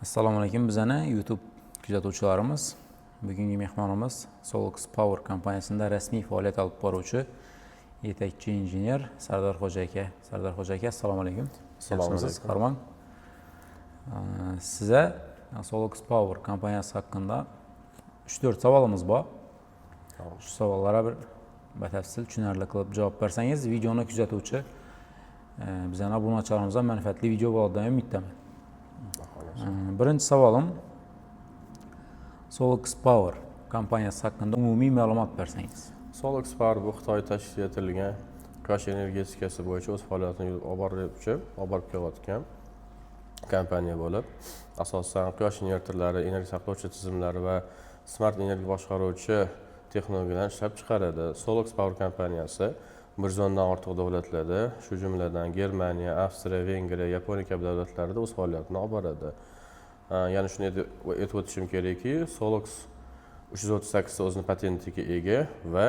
Assalomu alaykum, bizani YouTube kuzatuvchilarimiz. Bugungi mehmonimiz Solox Power kompaniyasida rasmiy faoliyat olib boruvchi yetakchi injener Sardorxo'ja aka. Sardorxo'ja aka, assalomu alaykum. Assalomu Yaxshimisiz? alaykum. Qarmang. Size Solox Power kompaniyasi haqida 3-4 savolimiz bor. Shu savollarga bir batafsil, tushunarli qilib javob bersangiz, videoni kuzatuvchi bizani obunachilarimizga manfaatli video bo'ladi degan umiddaman. Birinchi savolim: Solox Power kompaniyasi haqida umumiy ma'lumot bersangiz. Solox Power bu Xitoyda tashkil etilgan, quyosh energetikasi bo'yicha o'z faoliyatini olib borib kelayotgan kompaniya bo'lib, asosan quyosh invertorlari, energiya saqlovchi tizimlari va smart energiya boshqaruvchi texnologiyalarni ishlab chiqaradi. Solox Power kompaniyasi 110dan ortiq davlatlarda, shu jumladan Germaniya, Avstriya, Vengriya, Yaponiya kabi davlatlarda o'z faoliyatini olib boradi. Yana shuni aytib o'tishim kerakki, Solox 338 ta o'zini patentiga ega va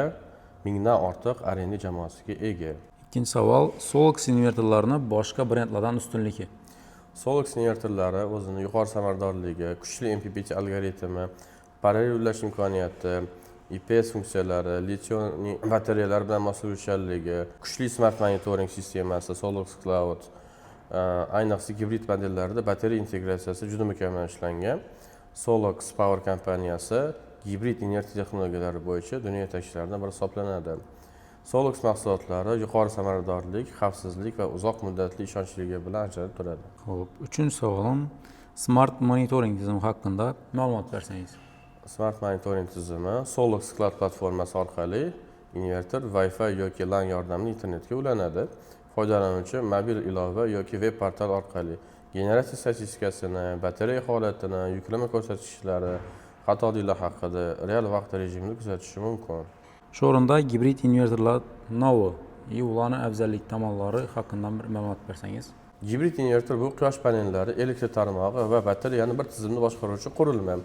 1000dan ortiq R&D jamoasiga ega. Ikkinchi savol: Solox invertorlarini boshqa brendlardan ustunligi. Solox invertorlari o'zini yuqori samaradorligi, kuchli MPPT algoritmi, parallel ulash imkoniyati, IPS funksiyalari, litiy batareyalar bilan moslashuvchanligi, kuchli smart monitoring sistemasi Solox Cloud, ayniqsa gibrid modellarida batareya integratsiyasi juda mukammal ishlangan. Solox Power kompaniyasi gibrid invertor texnologiyalari bo'yicha dunyo yetakchilaridan biri hisoblanadi. Solox mahsulotlari yuqori samaradorlik, xavfsizlik va uzoq muddatli ishonchliligi bilan ajralib turadi. Xo'p, uchinchi savolim: smart monitoring tizimi haqida ma'lumot bersangiz. Smart monitoring tizimi Solox Cloud platformasi orqali invertor Wi-Fi yoki LAN yordamida internetga ulanadi. Foydalanuvchi mobil ilova yoki veb portal orqali generatsiya statistikasini, batareya holatini, yuklama ko'rsatkichlari, xatoliklar haqida real vaqt rejimida kuzatishi mumkin. Shu o'rinda gibrid invertorlar novi и ularni afzallik tomonlari haqida bir ma'lumot bersangiz. Gibrid invertor bu quyosh panellari, elektr tarmog'i va batareyani bir tizimda boshqaruvchi qurilma.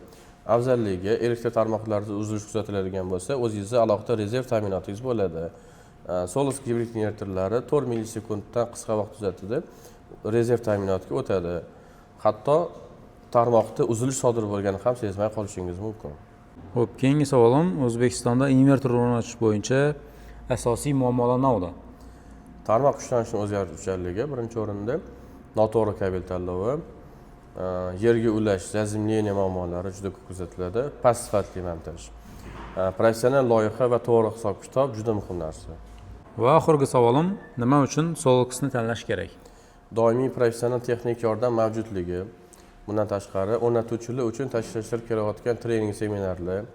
Afzalligi: elektr tarmoqlarida uzilish kuzatiladigan bo'lsa, o'zingizda alohida rezerv ta'minotingiz bo'ladi. Solox gibrid invertorlari 4 millisekunddan qisqa vaqt uzatida rezerv ta'minotiga o'tadi. Hatto tarmoqda uzilish sodir bo'lganini ham sezmay qolishingiz mumkin. Xo'p, keyingi savolim: O'zbekistonda invertor o'rnatish bo'yicha asosiy muammolar nima? Tarmoq kuchlanishini o'zgaruvchanligi birinchi o'rinda, noto'g'ri kabel tanlovi, yerga ulash, заземление muammolari juda ko'p kuzatiladi, past sifatli montaj. Professional loyiha va to'g'ri hisob kitob juda muhim narsa. Va oxirgi savolim: nima uchun Soloxni tanlash kerak? Doimiy professional texnik yordam mavjudligi, bundan tashqari o'rnatuvchilar uchun tashkillashtirib kelayotgan trening seminarlar,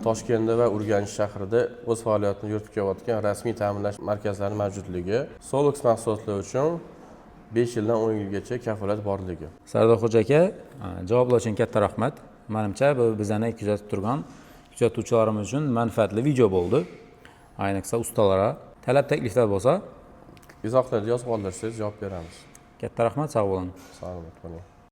Toshkentda va Urganch shahrida o'z faoliyatini yuritib kelayotgan rasmiy ta'minlash markazlari mavjudligi, Solox mahsulotlari uchun 5 yildan 10 yilgacha kafolat borligi. Sardorxo'ja aka, javoblar uchun katta rahmat. Manimcha, bu bizani kuzatib turgan kuzatuvchilarimiz uchun manfaatli video bo'ldi. Ayniqsa ustalarga talab takliflar bo'lsa, izohlarda yozib qoldirsangiz, javob beramiz. Katta rahmat, sog' bo'ling. Salomat bo'ling.